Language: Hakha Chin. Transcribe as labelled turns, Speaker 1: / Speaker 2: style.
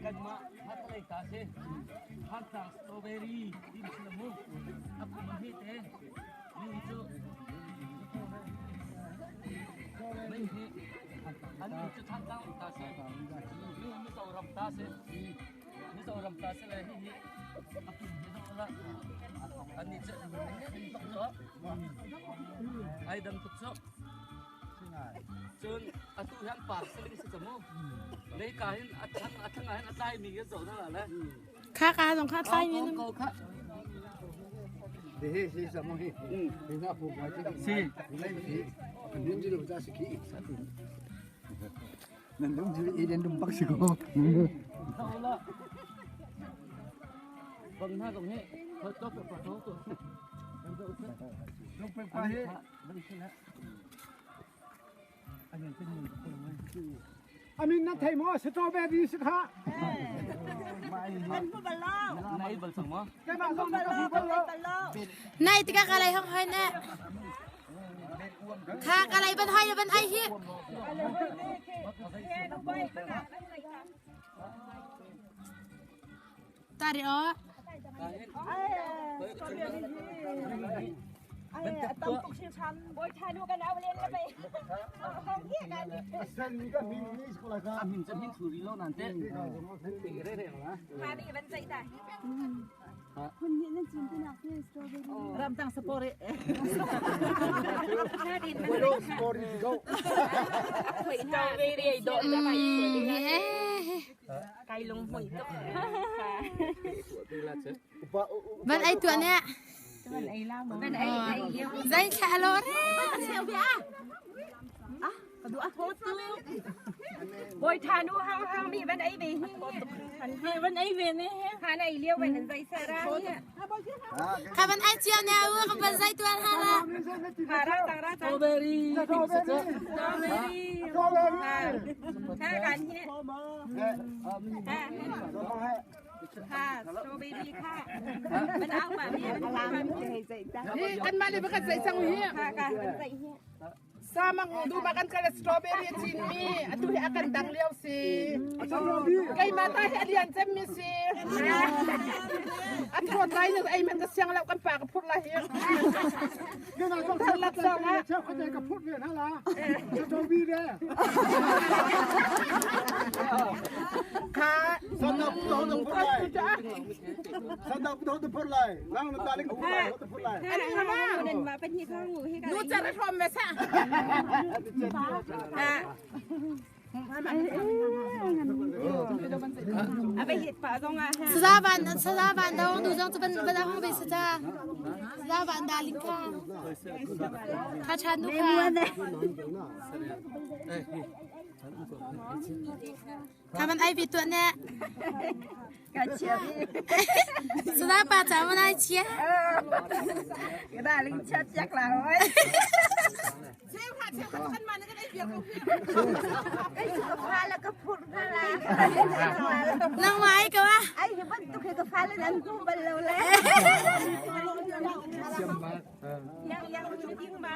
Speaker 1: Kanmah Hakhalei ta si. Thantlang strawberry ti si mu. A kum hi te mi cu mei hi an cu Thantlang ta si. Mi Mizoram ta si. Mizoram ta si le hi hi a kum hi zong la an ni cu tuk cu ai dam tuk cu. Cun atu hi an par siling si camu. Leika hin a thang a thang ah hin a tlai mi kan zoh na la le.
Speaker 2: Kha ka zong kha tlai mi
Speaker 1: Ko kha.
Speaker 3: Hi si sa mo hi. Hi na pu ba
Speaker 1: Si.
Speaker 3: Nin ji lo ja si ki. Nan dum ji i den dum pak si ko.
Speaker 1: Zoh la. Bang na zong hi khoi top pa to to.
Speaker 3: Lung pe pa hi.
Speaker 4: Amin na thei maw strawberry si kha.
Speaker 1: Na ei bal cang maw?
Speaker 4: Keimah zong na ka hmu bal lo.
Speaker 2: Nai tikah ka lei hong hoi ne. Kha ka lei ban hoi ban ai hi. Tari o.
Speaker 1: Amin chan hin thuri lo nan te. Re re la.
Speaker 5: Ramtang sapore. Strawberry do
Speaker 2: 嗯，Ban ai tuah ne. Zai thla lo re.
Speaker 5: Boi tha nu hang hang mi van ei ve hi. Van ei ve ne. Ha nei liu van an zai sa ra.
Speaker 2: Kha ban ai chia ne u ka ban zai tuan ha la.
Speaker 5: Ha ra tang ra tang.
Speaker 1: Strawberry.
Speaker 5: Strawberry. Ha kan hi. Ha. Ha strawberry kha. Van au ma mi van au ma mi.
Speaker 4: Hi kanmah le pakhat zei cang hi.
Speaker 5: Ha ka van zai hi.
Speaker 4: Samang du ma kan kal strawberry cin mi atu hi akan dang lio si. Keimah ta hi a lian cem mi si. A thawt lai na ei man ka siang lo kan pa ka phur la hi. Thar lak song ah.
Speaker 3: Ka phur ve na la. Strawberry le.
Speaker 4: Kha
Speaker 3: Sana pu ho na phur lai. Sana pu ho na phur lai. Lang na ta ling phur lai. Ho phur lai.
Speaker 4: Ani ma.
Speaker 5: Nan ma pan hi kha ngu hi ka.
Speaker 4: Nu char thom me sa.
Speaker 5: Ha. A vai hit pa zong ah ha.
Speaker 2: Saza ban saza ban do du zong chu ban ban hong ve saza. Saza ban da ling kha. Kha chan nu kha. Kha ban ai ve tuah ne.
Speaker 5: Ka chia bi.
Speaker 2: Saza pa cha man ai chia.
Speaker 5: Cái bà linh chết chắc là ơi.
Speaker 4: Cheu kha cheu kha kan ma na kan ei biak ko hi.
Speaker 5: Cái chữ pha là cái phụt pha là.
Speaker 2: Nang mai ka wa.
Speaker 5: Ai thì vẫn tục cái pha lên ăn cũng bận lâu lên. Yang yang chú tiếng mà.